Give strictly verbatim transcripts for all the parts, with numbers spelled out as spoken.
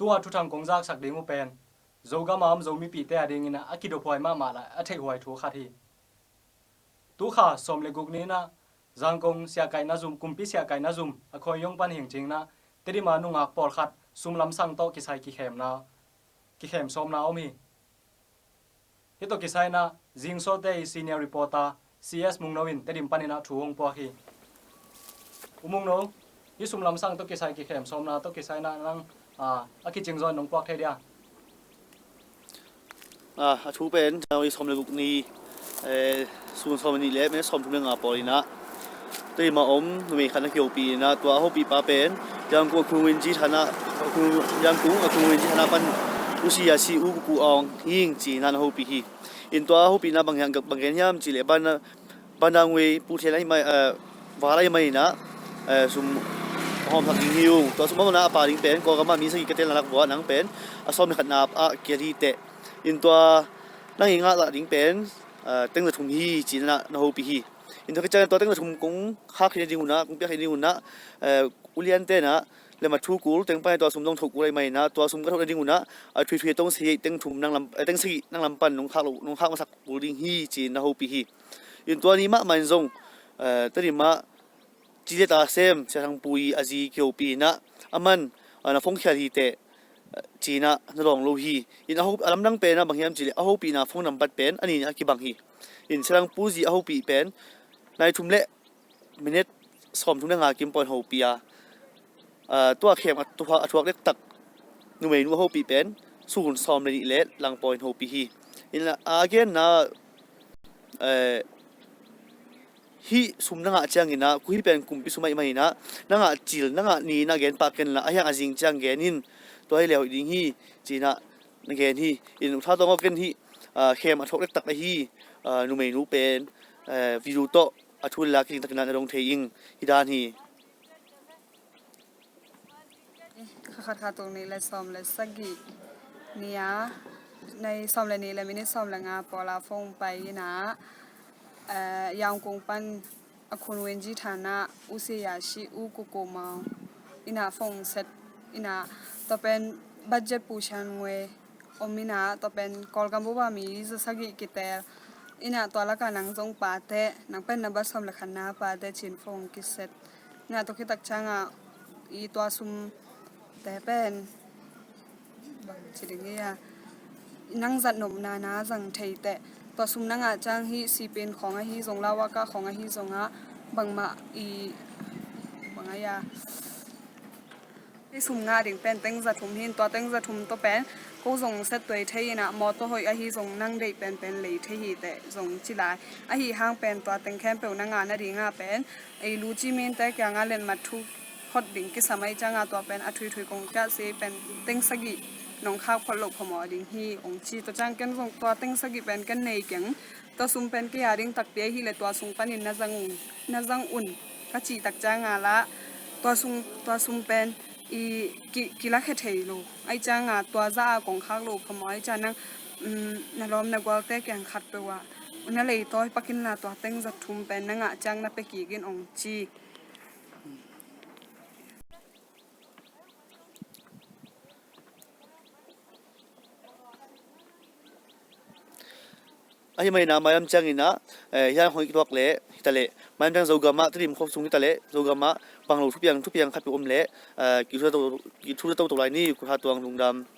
Tua thuthang kong zaksak ding uh pen Zogam a om Zomipihte a dingin ah a kidophuai mahmah le a theihhuai thu khat hi. Tukha sawm le guk ni-in ah Zangkong siahkaihna zum, kumpi siahkaihna zum a khawi yong pan hing cingin ah Tedim a nungak pawlkhat sumlamsang tawh kisai kikhemna, kikhem sawmna om hi. Hih tawh kisai-in ah Zing Sawlte ii senior reporter C S Mungno in Tedim panin ah thu hong puak hi. U Mungno, hih sumlamsang tawh kisai kikhem sawmna tawh kisai-in ah nang, ah, a kicing zaw in nong puak thei dia? Ah, a thu pen January sawm le guk ni, eh, sun sawm le nih le minute sawm thum le nga pawl in ah Tedim a om numei khat na kihopih in ah, tua a hopihpa pen Yangon a khun Wenji Thana, a khun, Yangon a khun Wenji Thana pan U C Yashi U Kuku Aung hi ing ci-in ah na hopih hi. In tua a hopihna bang hiam, bang gen hiam cih leh ban, ban dang wei puhthial ahi mai, eh, val ahi mai in ah, eh, sum hawmsak ding hi ung. Tua sum hawmna a pha ding pen Kawlgam ah mi sagih ka tel na lak vua nang pen a sawm le khatna ah kial hi teh. In tua nang i ngah zah ding pen, eh, teng za thum hi ci-in ah na hopih hi. In tua khit ciangin tua teng za thum kong khak khin ding un ah, kong piak khin ding un ah, eh, uliante in ah le ma thu kul teng pan tua sum zong tho kul ahi mai in ah, tua sum ka thoh nading un ah a thuithui tong sagih teng thum nang lam, eh, teng sagih nang lam pan nong khak lo, nong khak masak kul ding hi ci-in na hopih hi. In tua ni mahmah in zong, eh, Tedim ah ci le ta sem Sia Thang Pu ii a zi kihopih in ah, a man, ah, na phone khial hi teh, eh, ci-in ah na dawng lo hi. In a ho, a lamdang pen ah bang hiam cih leh a hopihna phone nambat pen a nih in ah a kibang hi. In Sia Thang Pu zi a hopih pen nai thum le minute sawm thum le nga kim pawl in hopih a, ah, tua khem a thuak, a thuak dektak numeinu a hopih pen sun sawm le nih le lang pawl in hopih hi. In a, a genna, eh, hih sum na ngah ciangin ah, kua hih pen kumpi sum ahih manin ah, na ngah cil, na ngah ni-in ah gen pah ken la, a hiang a zing ciang gen in, tua hi leh hoih ding hi ci-in ah na gen hi. In U Tha Tawng aw, ken hih, ah, khem a thuak dektak ahi, ah, numeinu pen, eh, video tawh a thu le la kizing takin ah na dong thei ing. Hih dan hi. Kha khat, kha tul nih le sawm le sagih ni-a, nai sawm le nih le minute sawm le nga pawl a phone pai in ah, eh, Yangon pan a khun Wenji Thana, U C Yashi U Kuku Aung in ah phone set in ah, tua pen budget pu sian ngwe om in ah, tua pen Kawlgam bup a mi za sagih kitel in ah, tua lakah nang zong pate, nang pen na bat sawm le khatna pate ci-in phone kiset in ah, tua khit tak ciangah i tua sumte pen bang ci ding hi a, nang zat nopna na zang thei teh, tua sum na ngah ciang hih sipin khawng ahi zong, lawaka khawng ahi zongah bangmah i bang ahi a, hih sum ngah ding pen teng za thum hi in, tua teng za thum tawh pen ko zong set tuai thei in ah, mawtaw hoih ahi zong nang deih penpen lei thei hi teh zong ci lai. Ahi hang pen tua teng khempeuh na ngah nadingah pen ei lu ci minte kiangah letmat thu phot ding kisam ahih ciangah, tua pen a thuithui kong kiah si pen teng sagih nong khak phot loh phamawh ding hi ong ci. Tua ciang ken zong tua teng sagih pen ken nei keng, tua sum pen kei a ding takpi ahi leh tua sung panin na zang un, na zang un ka cih tak ciangah lah tua sung, tua sum pen i ki, kilakhia thei lo ahih ciangah, tua zah a kong khak loh phamawh ahih ciangah nang, um, na lawm na gualte kiang khatpeuh ah na leitawi pak in la, tua teng za thum pen na ngah ciang na pia kik in ong ci. Ahi manin ah mailam ciangin ah, eh, hiah hong i tuak leh hi ta leh, mailam ciang Zogam ah, Tedim khua sung hi ta leh Zogam ah bang lo thupiang, thupiang khatpeuh om leh, eh, kithuah toto, kithuah toto lai ni. Kua Tha Tuang lungdam.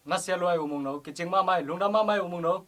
Na sia luai U Mungno, kicing mahmah hi, lungdam mahmah hi U Mungno.